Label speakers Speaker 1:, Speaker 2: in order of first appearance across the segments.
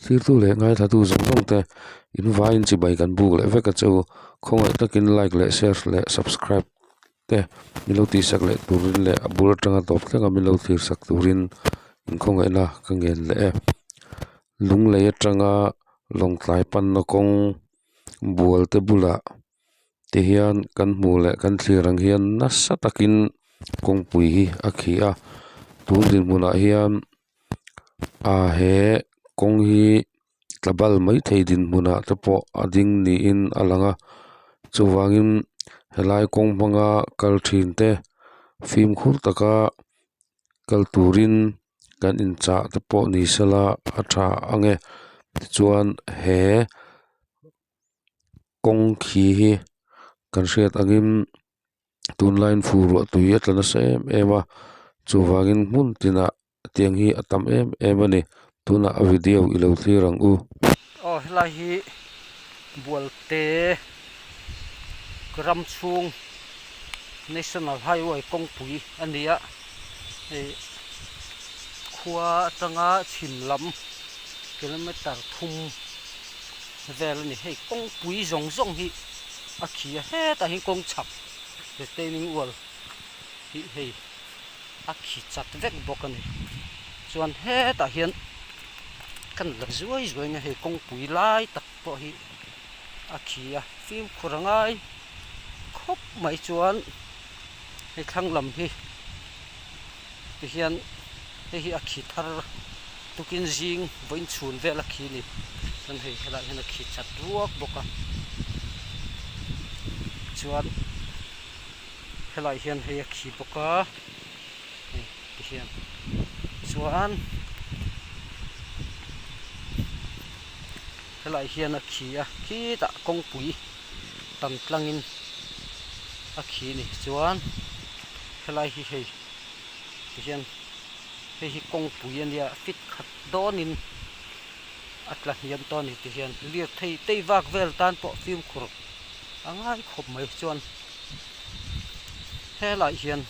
Speaker 1: Thirtu leh ngaithlatu zawng zawng te in vaiin chibai kan buk leh vek a che u. Khawngaih takin like leh share leh subscribe te min lo tihsak leh turin leh a bul atanga tawp thleng a min lo thirsak turin in khawngaihna ka ngen leh e. Lunglei atanga lawngtlai panna kawng bual te bulah ti hian kan hmuh leh kan thlir ang hian nasa takin kawngpui hi a khi a tun dinhmunah hian ah he kawng hi tla bal mai thei dinhmunah te pawh a ding niin a lang a chuvangin helai kawng hmanga kal thin te fimkhur taka kal turin kan inchah te pawh ni sela a tha ang e tichuan he. Kawng khi hi kan hriat angin tunlaiin fur ruah tui a tla nasa em em a chuvangin hmun tinah tiang hi a tam em em a ni tunah a video i lo thlir ang u.
Speaker 2: Aw helai hi Bualte ram chhung National Highway kawngpui a ni a hei khua atanga chhim lam kilometer thum. Vel a ni hei kawngpui zawng zawng hi a khi a hetah hian kawng chhak retaining wall hi hei a khi chat vek bawk a ni chuan hetah hian kan la zuai zuai mai hei kawngpui lai tak pawh hi a khi a fimkhur a ngai khawp mai chuan hei thlang lam hi tihian hei hi a khi thar tukin zing vawiin chhun vel a khi a ni chuan hei helaiah hian a khi chat ruak bawk a chuan helaiah hian hei a khi bawk a hei tihian chuan helaiah hian a khi a khitah kawngpui tam tlangin a khi a ni chuan helai hi hei tihian hei hi kawngpui a nia fit khat dawnin a tla hniam tawh a ni tihian lirthei tei vak vel tan pawh fimkhur a ngai khawp mai chuan helaiah hian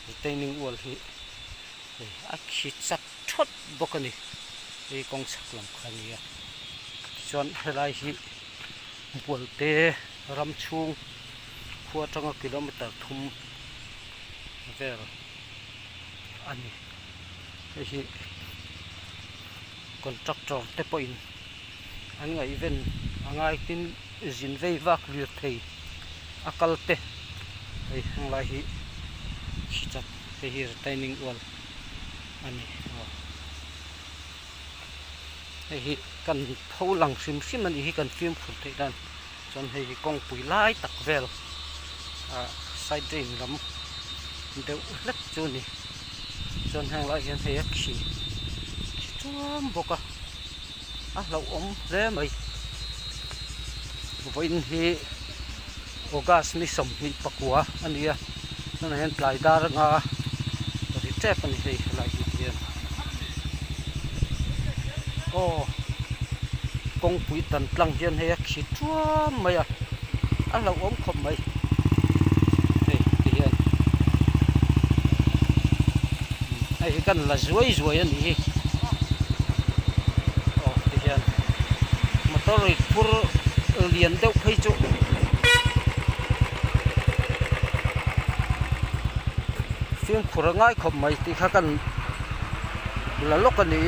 Speaker 2: retaining wall hi hei a khi chat thawt bawk a ni hei kawng chhak lam kha a nia tichuan helai hi Bualte ram chhung khua atanga kilometer thum vel a ni hei hi contractor te pawhin an ngaihven a ngai tin zin vei vak lir thei a kal te hei henglai hi chak hei hi retaining wall a ni aw. Hei hi kan pho lang hrim hrim a nih hi kan fimkhur theih dan chuan hei hi kawngpui lai tak vel ah side drain lam deuh hlek chu a ni chuan heng lai hian hei a khi khi chuam bawk a a hlauhawm hle mai vawiin hi August ni 24 a ni a tunah hian tlai dar anga ri tep a ni hei helai hi hian aw kawngpui tan tlang hian hei a khi thuam mai a a hlauhawm khawp mai hei ti hian hei hi kan la zuai zuai a nih hi aw ti hian motor ri phur lian deuh phei chu fimkhur a ngai khawp mai tih kha kan la lawk a ni.